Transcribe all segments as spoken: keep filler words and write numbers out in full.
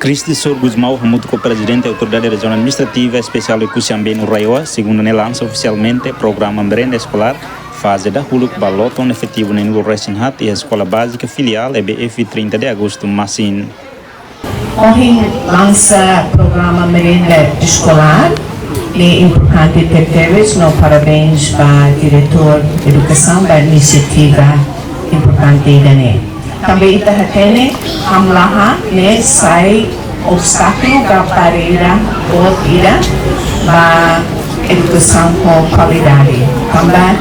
Christisor Gusmão hamutuk ho Prezidente Autoridade Rejiaun Administrativa Espesiál Oekusi Ambenu RAEOA, segunda ne'e lansa ofisialmente programa merenda eskolár faze dahuluk ba loron efetivu neen-nulu resin haat iha Eskola Bázika Filiál E B F trinta de Agosto Masin. Ohin lansa programa merenda eskolár ne'e importante tebetebes, no parabéns ba Diretór Edukasaun ba inisiativa importante ida-ne'e. Tanba ita hatene hamlaha ne'e sai obstákulu ka barreira boot ida ba edukasaun ho kualidade. Tanba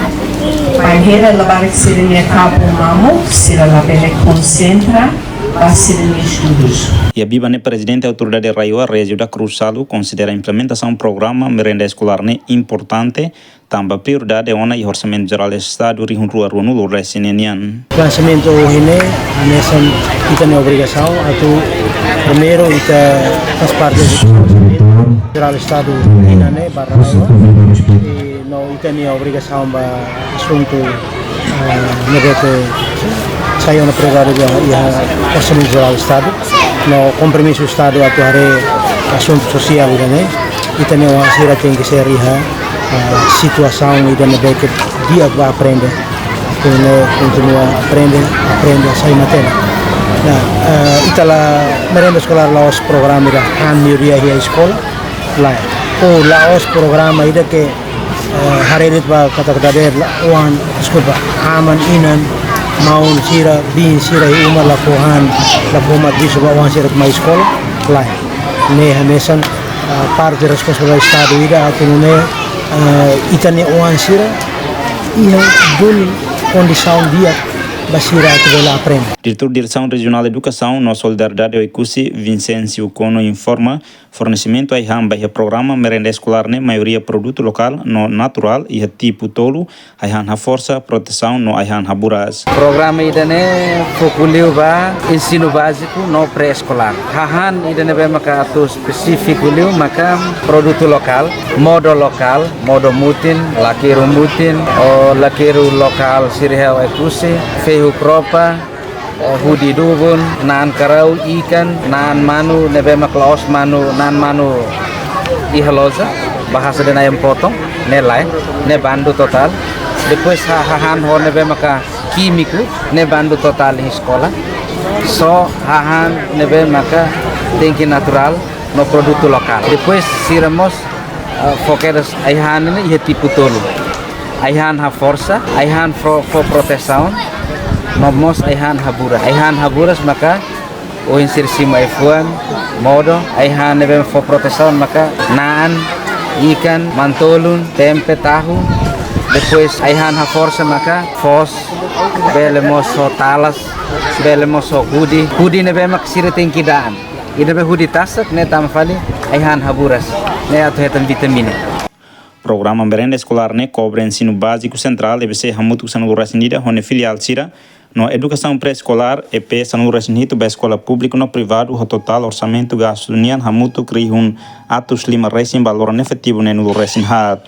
bainhira labarik sira-nia kabun mamuk, sira labele konsentra ba sira-nia estudus. Iha biban ne'e Prezidente Autoridade RAEOA, Régio da Cruz Salu, konsidera implementasaun programa merenda eskolár ne'e importante, tanba prioridade ona iha Orsamentu Jerál Estadu rihun rua ruanulu resin neen nian. Lansamentu ohin ne'e, hanesan ita-nia obrigasaun atu primeiru ita faz parte do Orsamentu Jerál Estadu nian ne'e ba RAEOA. I no ita-nia obrigasaun ba asuntu, eh, ne'ebé ke sai ona prioridade iha, iha Orsamentu Jerál Estadu. No kompromisu Estadu atu haree asuntu sosiál ida-ne'e. Ita-nia oan sira tenke ser iha, eh, situasaun ida ne'ebé ke di'ak ba aprende. Atu nune'e kontinua aprende, aprende sai matenek. Nah, eh, ita la merenda eskolár la'ós programa ida han maioria iha eskola. Lae. Ou la'ós programa ida ke, eh, haree de'it ba katak dadeer la oan, deskulpa, aman, inan, maun sira, biin sira iha uma la fó han, la fó mat bisu ba oan sira mai eskola. Lae. Ne'e hanesan, eh, parte responsabilidade Estadu ida atu nune'e, eh, ita-nia oan sira iha duni kondisaun di'ak ba sira atu bele aprende. Diretór Diresaun Rejionál Edukasaun no Solidariedade Oekusi, Vincencio Kono, informa, fornesimentu ai-han ba iha programa merenda eskolár ne'e maioria produtu lokál no naturál iha tipu tolu, ai-han haforsa, protesaun no ai-han haburas. Programa ida-ne'e foku liu ba ensinu báziku no pré-eskolár. Hahán ida ne'ebé maka atu espesífiku liu maka produtu lokál, modo lokál, modo mutin, lakeru mutin, ou lakeru lokál sira iha Oekusi, fehu kropa, eh, hudi dubun, na'an karau, ikan, na'an manu ne'ebé mak la'ós manu, na'an manu iha loja, bahasa dehan ayam potong, ne'e lae, ne'e bandu totál. Depois ha-, hahán ho ne'ebé maka kímiku, ne'e bandu totál iha eskola. Só hahán ne'ebé maka tenke naturál no produtu lokál. Depois sira mós, eh, fó kedas ai-han ne'e iha tipu tolu. Ai-han haforsa, ai-han fó, fó protesaun, no mós ai-han haburas. Ai-han haburas maka ohin sira simu ai-fuan, modo, ai-han ne'ebé fó protesaun maka na'an, ikan, mantolun, tempe, tahu. Depois ai-han haforsa maka foos, bele mós ho talas, bele mós ho hudi. Hudi ne'ebé mak sira tenke da'an. I ne'ebé hudi tasak ne'e tama fali ai-han haburas. Ne'e atu hetan vitamina. Programa merenda eskolár ne'e kobre Ensinu Báziku Sentrál, E B C, hamutuk sanulu resin ida, ho nia filiál sira, no Edukasaun Pré-Eskolár, E P, sanulu resin hitu, ba eskola públiku no privadu, ho totál orsamentu gastu nian hamutuk rihun atus lima resin ba loron efetivu neenulu resin haat.